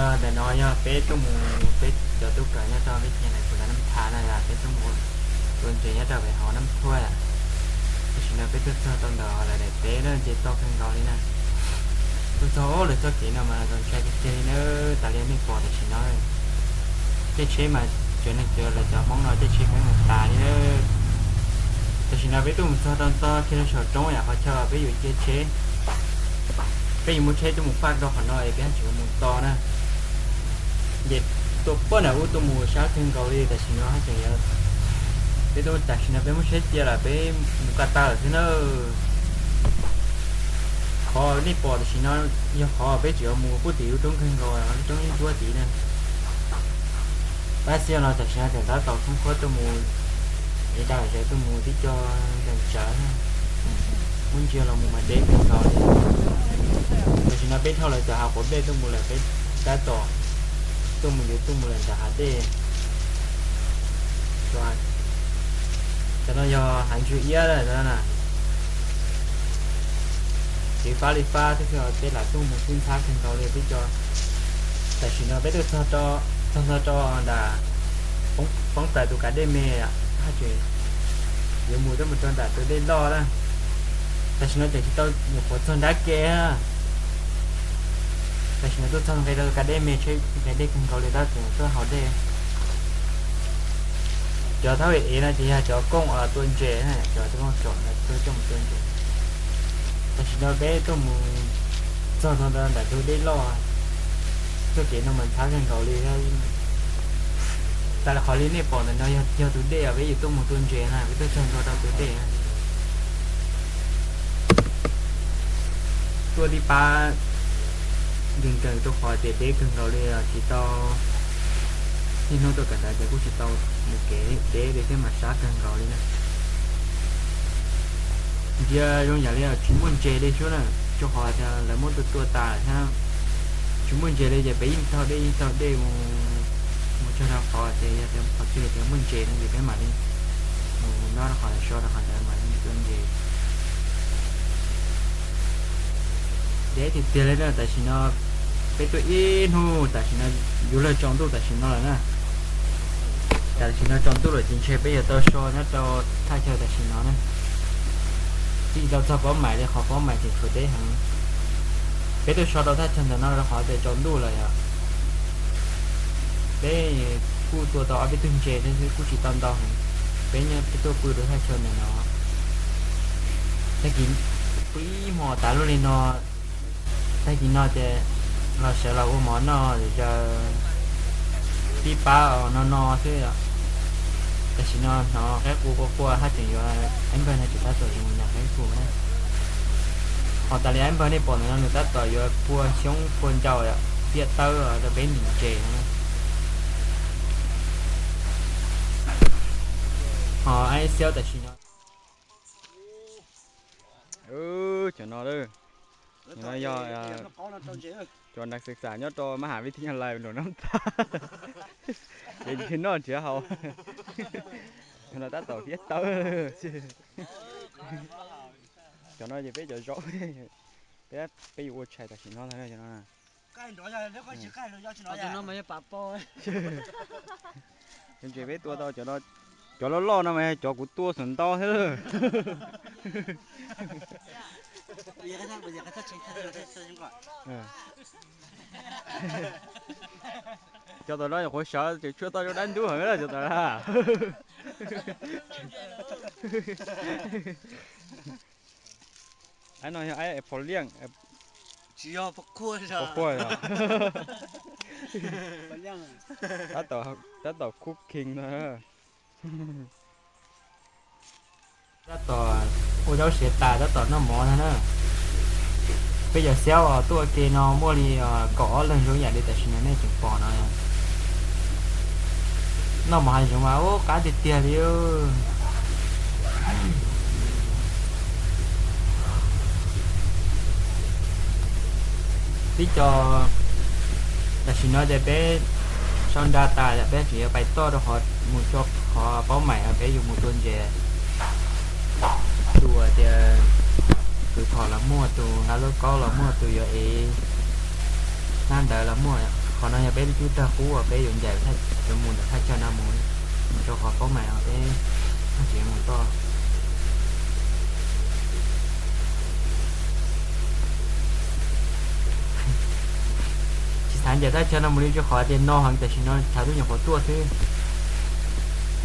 Ntawm no yog peb tuaj mus, peb cov tub kawm nyob rau peb ces lawv kuv lawv Nab Tha na, peb tuaj mus tua ntses nyob rau pem hauv Nab Thuaj. Tam sim no peb tuaj txog rau ntawm lawv daim teb na, ntses to kawg nkaus li na. Tuaj txog lawv txoj kev no mas zoo ntshai tiag tiag li na. Tas li nej pom tam sim no, tej tsheb mas cov neeg cov lawv cov Hmoob no tej tsheb kheev mus tas li na. Tam sim no peb tuaj mus txog rau ntog kiag rau saum roob yam qhov chaw peb yuav cia tsheb, peb yuav muab tsheb tuaj mus faj rau qhov no es peb tseem yuav mus tos na. Ces tuaj pab nram ub tuaj mus sab kawg nkaus li tam sim no haj tseem yuav, peb tuaj tam sim no peb muab tsheb cia lawm peb mus ko taw lawm xwb na. Qhov nej pom tam sim no yog qhov peb tseem yuav mus puag tim lub roob kawg nkaus, lub roob ntsuab tid na. Pab xij no tam sim no tseem tab tom khoob khuab tuaj mus, es daws zes tuaj mus tib co nkees tsawv, muab ntsia los mus mas deb kawg nkaus li. Tam sim no peb dhau lawv cov hav quav nplej tuaj mus lawm, peb tab tom tuaj mus yuav tuaj mus lawm ntawm hav dej. Cov no yog hav ntswg iab na. Kev fab li fab xwb, tej lam tuaj mus tib ntxhab kawg nkaus li peb cov. Tam sim no peb tuaj txog, txog ntog rau nram, poob plaws tus kav dej me, haj tseem yuav mus tuaj mus rau nram tus dej loj na. Tam sim no tseem tsis tau nyuam qhuav txog nrab ke. Tam sim no tuaj txog nqis rau tus kav dej me, tsheb nqis dej kawg nkaus li tab tseem tuaj haus dej. Cov thaub ev no ces yog cov kooj tua ntses, cov kooj tsom tuaj coj mus tua ntses. Tam sim no peb tuaj mus txog rau ntawm tus dej loj, txoj kev no mas ntxhab kawg nkaus li. Tas li qhov li nej pom ntawm no yog tus dej uas peb yuav tuaj mus tua ntses na, peb tuaj txog ntua rau tus dej. Tuaj tib pab nkees nkees rau qhov tias deb kawg nkaus li, tsis tau, niaj hnub tuaj kawm ntawv ces kuj tsis tau mus kev deb li thiab mas sab kawg nkaus li na. Ntsia zoo yam li tsis muaj ntses li sub na, rau qhov tias lawv muab tua tua tas thiab, tsis muaj ntses li ces peb yeej taug dej yeej taug dej mus, mus txog rau qhov tias yog tias qhov twg tias muaj ntses no ces peb mam li mus nyob rau qhov so rau qhov ntawd mam li tua ntses. Deb tiag tiag li na, tam sim no peb tuaj ib hnub tam sim no yuav luag tsaus ntuj tam sim no lawm na. Tam sim no tsaus ntuj lawm ces ntshe peb yuav tau so nyob rau thaj chaw tam sim no na. Twb tsis tau txog Paub Maim li, qhov Paub Maim tseem tshuav deb heev. Peb tuaj so rau thaj chaw ntawm no rau qhov tias tsaus ntuj lawm yom. Peb kuj tua tau ob peb tug ntses thiab xwb, kuj tsis tau ntau heev. Peb nyob peb tuaj pw rau thaj chaw ntawm no. Tag kis pw ib hmo tas luaj li no, tag kis no ces los sawv los ua mov noj zaws, pib pab no no xwb. Tam sim no hnov qaib qus qua qua haj tseem yuav, aib npawg no tseem tab tom yuav mus nyas qaib qus na. Ho tas li aib npawg nej pom ntawm no nws tab tom yuav pua xyoob pua ncau, tiaj tawb rau peb ntim ntses no. Ho aib xiab tam sim no, cov no, cov no yog cov nas xas nyob rau mab has vib thib nyab lais nram nab tas, ces nrhiav noj nrhiav haus. Cov no tab tom tiaj tawb. Cov no ces peb cov zaub, peb yuav ua tshais tam sim no ntag cov no. Ntses peb tua tau cov loj loj no mas cov kuv tua xum ntau thiab. Cov tom no nyuam qhuav sawv ces tshuav tau zoo dab ntub heev cov tom no. Aib no yog aib phom liaj, tsis yog phom quaj, tab tom cooking no. Tab tom ua zaub siav tas tab tom noj mov no na. Peb cov xiab uas tuaj ua ke no muaj li kaum ob leeg zoo yam li tam sim no nej tseem pom no. Noj mov hav zoov mas ub qab tiag tiag li. Tib co, tam sim no ces peb sau nra tas yom, peb tseem yuav pais toj rau qhov mus tso qhov paub maim peb yuav mus tua ntses. Tus tias kwv phom los muaj, tus nqa lub kaub los muaj, tus yuav ev hnab ntawd los muaj. Qhov no yog peb lub cub rag qub uas peb yuav ncaim, yuav mus ntawm thaj chaw no mus, mus rau qhov paub mais os, peb tsis mus toj. Tsis xav ncaim thaj chaw no mus li rau qhov tias no heev, tam sim no tshav twb nyuam qhuav tuaj xwb.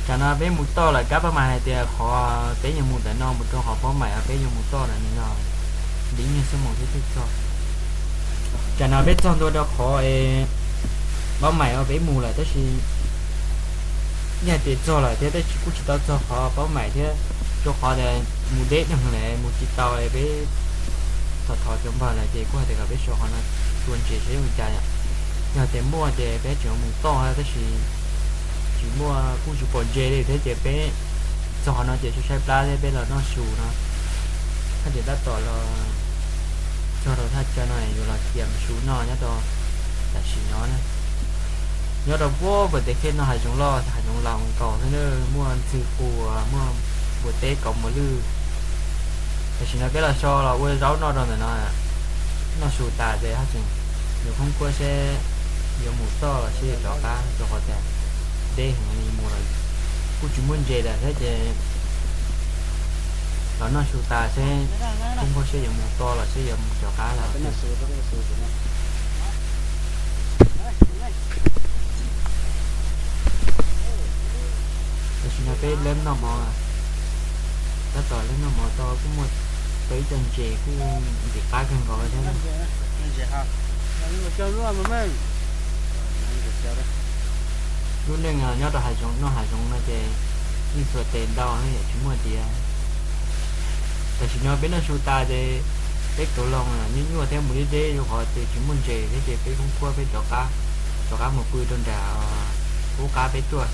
Tsam no peb mus toj lawm, kab pab mas hais tias qhov peb yuav mus ntawm no mus rau qhov paub mais uas peb yuav mus toj ntawm no yog li ib nyuag xuab moos thiab thiaj txog. Tsam no peb txog ntua rau qhov paub mais uas peb mus lawm tab sis yeej hais tias txog lawm thiab tab sis kuj tsis tau txog qhov paub mais thiab, rau qhov tias mus deb dheev lawm mus tsis tau, peb thov thov cov npawg lawm ces kuj hais tias kom peb so qhov no tua ntses saib zoo li cas. Yog tias muaj ces peb tseem mus toj tab sis tsis muaj, kuj tsis pom ntses li thiab ces peb txog qhov no ces saib saib plab thiab peb los noj su no. Haj tseem tab tom los txog rau thaj chaw no yuav los cia su noj nyob rau tam sim no na. Nyob rau puag pem tej khej no hav zoov loj hav zoov laus nkaus xwb na, muaj ntxhw quas, muaj npua teb kaus mos lwj. Tam sim no peb los so los ua zaub noj rau ntawm no, noj su tas ces haj tseem yuav khoob khuab seb yuav mus toj los seb yuav rov qab rau qhov tias deb heev li mus los kuj tsis muaj ntses lawm thiab ces los noj su tas seb khoob khuab seb yuav mus toj los seb yuav mus rov qab lawm. Tam sim no peb lawb noj mov, tab tom lawb noj mov tau kuj muaj tau ib co ntses kuj ntim qab kawg nkaus thiab. Lub neej nyob rau hav zoov noj hav zoov no ces yeej txhuam tes ntau yam tsis muaj tiav. Tam sim no peb noj su tas ces peb kauv loo nyuaj nyuaj thiab mus deb deb rau qhov tias tsis muaj ntses thiab ces peb khoob khuab peb rov qab, rov qab mus pw rau nram qub qab peb tuaj.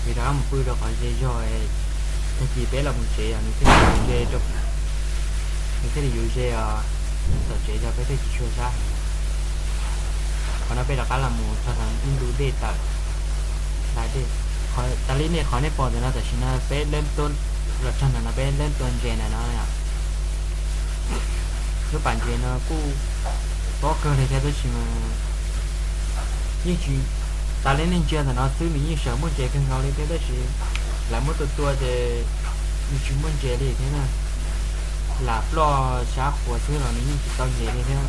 Ces rov qab mus pw rau qhov ze zog, tag kis peb los mus tsev os, nws thiaj li yuav ze, nws thiaj li yuav ze os, tom tsev zog peb thiaj tsis tshua sab heev. Qhov no peb rov qab los mus txog ib ntu dej tawm, hlais dej. Tas li nej qhov nej pom ntawm no tam sim no peb lawb tuaj, los txog ntawm no peb lawb tua ntses ntawm no. Lub pas ntses no kuj tob kawg li thiab tab sis mas yeej tsis, tas li nej ntsia ntawm no xwb nws yeej sawv muaj ntses kawg nkaus li thiab tab sis lawv muab tua tua ces nws tsis muaj ntses li thiab na. Lam ploj sab qhuav xwb los nws yeej tsis tau ntses li thiab.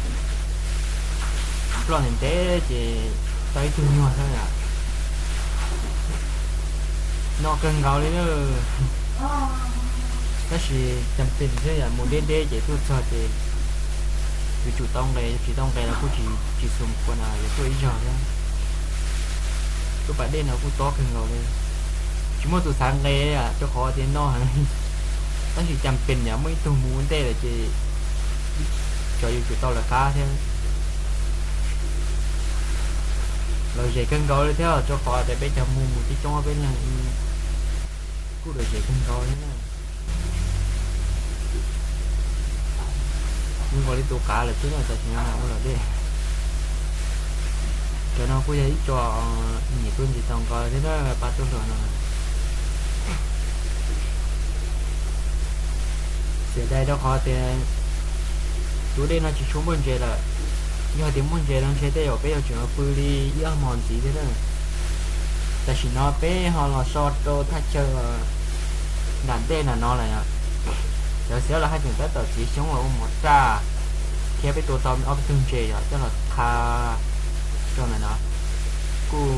Ploj ntev ntev ces tau ib tug nyuag xwb yom. No kawg nkaus li na. Tab sis cas pes xwb yom, mus deb deb ces tuaj txog ces yuav tsum tau nqes, yuav tsis tau nqes los kuj tsis, tsis xum kua no yuav tuaj ib zaug thiab. Lub pas dej no kuj tob kawg nkaus li. Tsis muaj tus xav nqes rau qhov tias no heev, tab sis cas pes yom, muaj ib tug mus ua ntej lawm ces xyov yuav tsum tau lawv qab thiab. Lom zem kawg nkaus li thiab rau qhov tias peb cov mus mus coob coob peb leeg kuj lom zem kawg nkaus li na. Zoo nkaus li tus qav lawm xwb na, tam sim no ua luam dej. Cov no kuj yog ib co nyiam tuaj ntxiv tau nqos thiab na, pab tuaj hluas no. Xiam dai rau qhov tias tus dej no tsis tshua muaj ntses lawm. Yog tias muaj ntses no ntshe tej zaum peb yuav tseem pw li ib ob hmos ntxiv thiab na. Tam sim no peb ho los so rau thaj chaw nram ntej nram no lawm. Cov xiab los haj tseem tab tom txiav xyoob los ua mov raj, thiab peb tua tau ob peb tug ntses yom coj los qha rau ntawm no. Kuj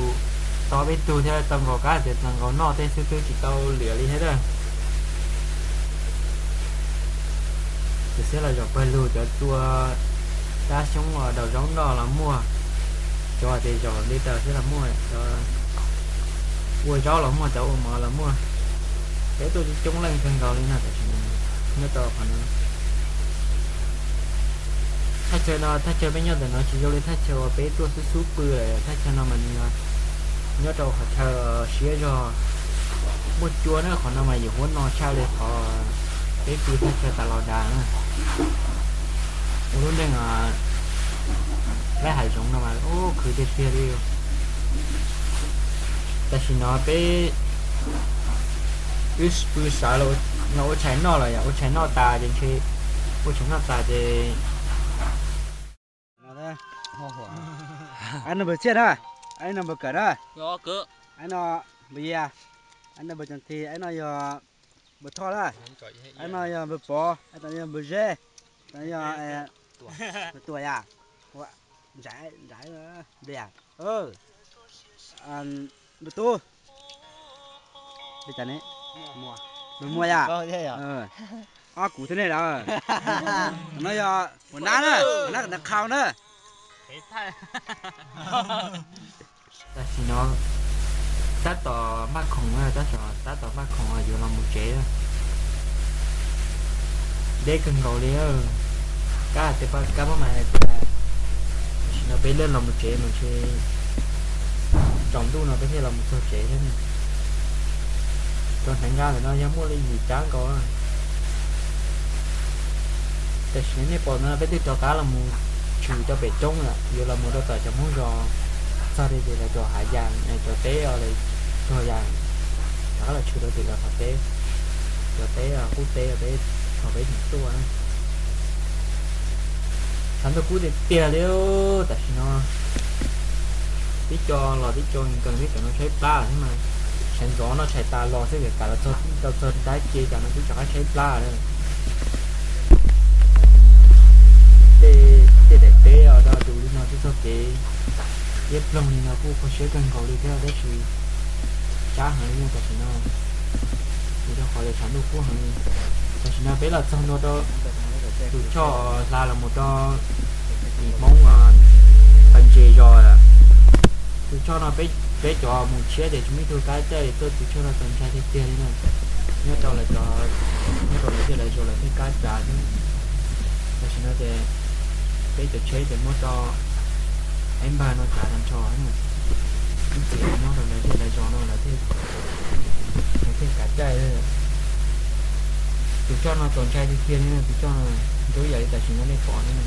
tau peb tug thiab tau nkaus kab tias tau nkaus noj tej xwb twb tsis tau liam li thiab na. Cov xiab los zaum pawg lug, cov tua tab xyoob daus zaub noj los muaj, cov tias zaum li daws xwb los muaj, cov ua zaub los muaj, cov ua mov los muaj. Peb tuaj coob leej kawg nkaus li no tam sim no nyob rau qhov no. Thaj chaw no, thaj chaw peb nyob ntawm no tsis zoo li thaj chaw uas peb tuaj xub xub pw lawm, thaj chaw no mas nws yog nyob rau qhov chaw siab zog, muaj cua na, qhov no mas yus huab no tshaj li qhov peb pw thaj chaw tas los dav na. Ua lub neej laib hav zoov no mas ub khwv tiag tiag li. Tam sim no peb twb pw sawv los ua tshais noj lawm yom, ua tshais noj tas ces ntshe, ua tshais noj tas ces Aib no npawg Txhiaj na, aib no npawg Kawm na, aib no npawg Yia, aib no npawg Tsoos Thi, aib no yog npawg Thoj na, aib no yog npawg Pov, aib no yog npawg Zeb, aib no yog npawg Tuam yam, Nraiv, Nraiv, Npawg Tub, npawg Muas yam, ob kuv thiab nej lawm. No yog ua nab na, ua nab ntawv qhau na. Tam sim no tab tom npaj khoom, tab tom npaj khoom yuav los mus tsev. Deb kawg nkaus li. Kab hais tias, kab muab mas hais tias tam sim no peb laj los mus tsev mas ntshe tsaus ntuj no peb thiaj los mus txog tsev thiab. Rau hneev nqa ntawm no yog muaj li yim cab nkaus. Tam sim no nej pom no peb twb rov qab los mus tshwm rau pem roob lawm, yuav los mus rau tom cov Hmoob zos, txog li tim lawv cov hav yas, cov teb os, lawv txog yas, rov qab los tshwm rau tim lawv qhov teb, cov teb qub teb peb, qhov peb tseem tuaj na. Tshav ntuj kub tiag tiag li. Tam sim no tib co los tib co nkees thiab, cov no tshaib plab thiab mas, tshais ntxov no tshais tas los xwb, kam los txog, tau txog dab ce, cov no twb rov qab tshaib plab lawm. Tej daim teb os, do dus li no twb txog kev iab ploog li no kuj kho siab kawg nkaus li thiab, tab sis tsab heev li tam sim no, vim rau qhov tias tshav ntuj kub heev li. Tam sim no peb los txog ntua rau tus choj hla los mus rau tim Hmoob Phav Ntses zos lawm. Tus choj no peb cov mus tshiab ces tsis muaj ib tug kab caij li, tuaj tus choj no txaus ntshai tiag tiag li na. Nyob rau lawv, nyob rau lawv tej lawv zos lawv thiaj kab tsav xwb. Tam sim no ces peb cov tsheb ces muab rau Aib Npag no tsav tag nrho na. Ib txhia muab rau lawv tej lawv zos no lawv thiaj, lawv thiaj kav caij. Tus choj no txaus ntshai tiag tiag li, tus choj no ntsuab yam li tam sim no nej pom no.